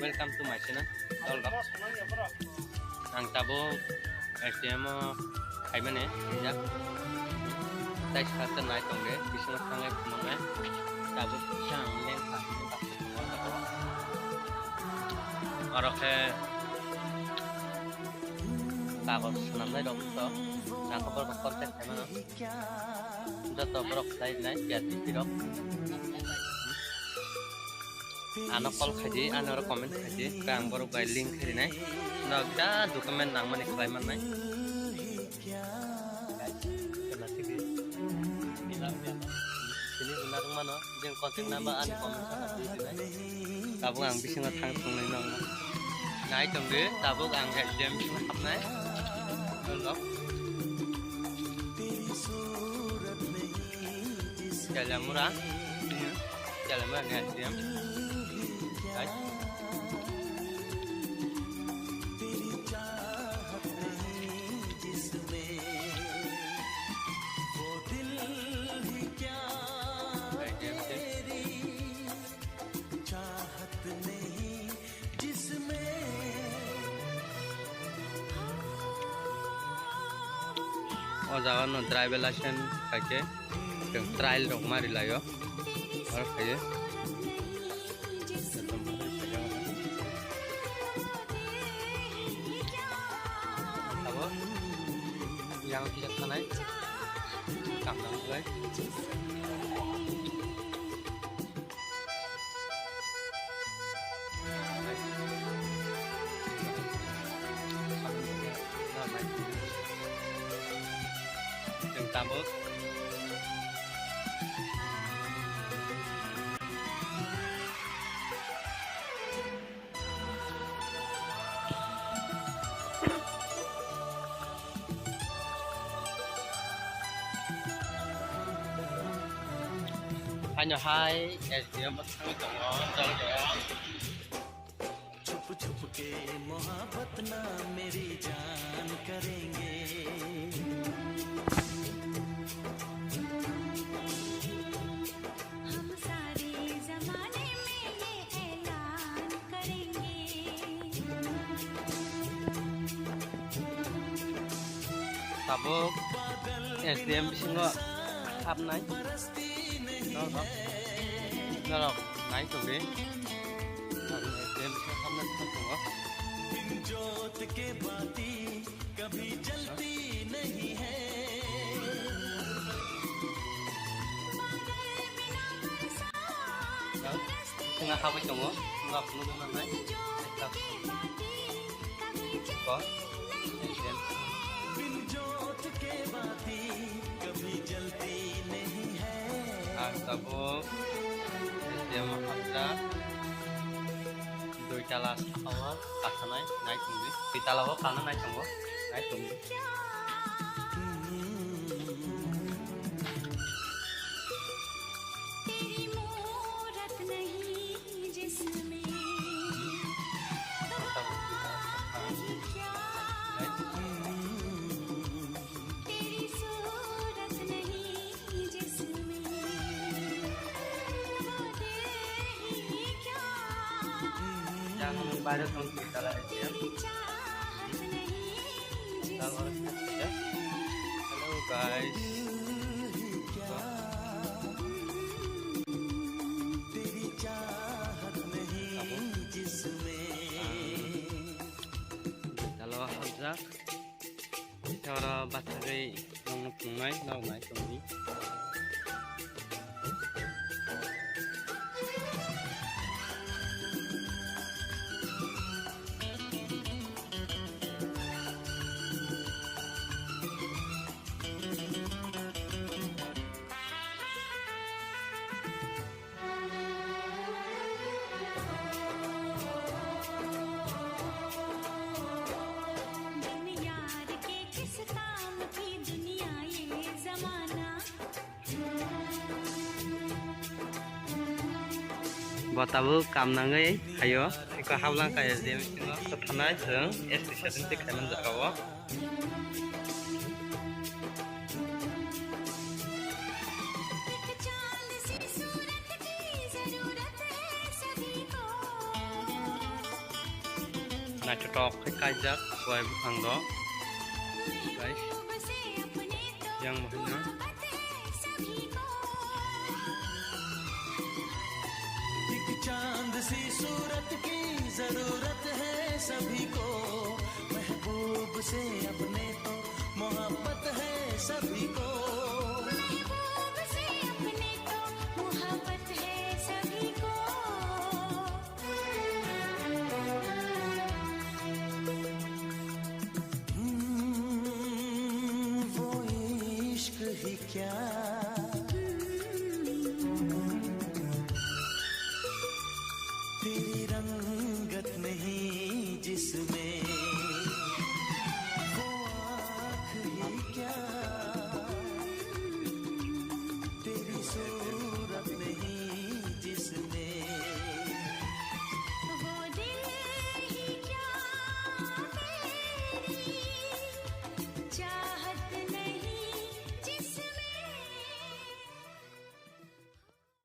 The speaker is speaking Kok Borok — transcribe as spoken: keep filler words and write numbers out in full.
Welcome to my channel. Tol rok. Ang tabuk S D M o khaimani rijak. Tai sasa nai tongde, bisingo thangai khumui. Tabuk sang leng kha. Oro khe kagoj swnamnai rok to. Ang khe borok contact khaimano. Joto borok khlai nai, P R T P rok. Ano call khaidi, ano oro comment khaidi, khe ang borok bai link kharinai. Nok da document nangmani khlai mannai. Sini benar mano, jeng contact number ani comment sakha di dinai. Tabuk ang bisingo thang thunglai nong. Nai tongdi, tabuk ang S D M bisingo hapnai. Tolok. Jalamura. Jalamura ni S D M. Guys. O jaga no driver license khaikhe chwng trial rok mari laio. Oro khaio. Abo yang kisa thanai. Kam nang lai. Chwng tabuk. Haino hai S D M bo thangwi tongo, jol jol. छुप छुप के मोहब्बत ना मेरी जान करेंगे। हम सारे जमाने में ये ऐलान करेंगे। Tabuk S D M bisingo habnai. Norok, norok nai tongdi. Ang S D M bisingo habnai tong tongo. Tengah habwi tongo, norok nugwi mannai. Ko, S D M. Ang tabuk S D M o habjak. Dui tala saka o kasanai nai tongdi. Dui tala o kana nai tongo. Nai tongdi. Yang baru tong kita lah. Hello guys. Hello, hamjak. Oro bathagwi nongno phunuknai, noknai tongdi. Bo tabuk kam nangwi phaio. Eko hablang kaya je bisingo kwthanai chwng S T seventy khaiman jaga o. Naithotok khe kaijak buai buphang rok. Guys, yang bo hino. एक चांद सी सूरत की जरूरत है सभी को, महबूब से अपने तो मोहब्बत है सभी को। महबूब से अपने तो मोहब्बत है सभी को। हम्म, वो इश्क ही क्या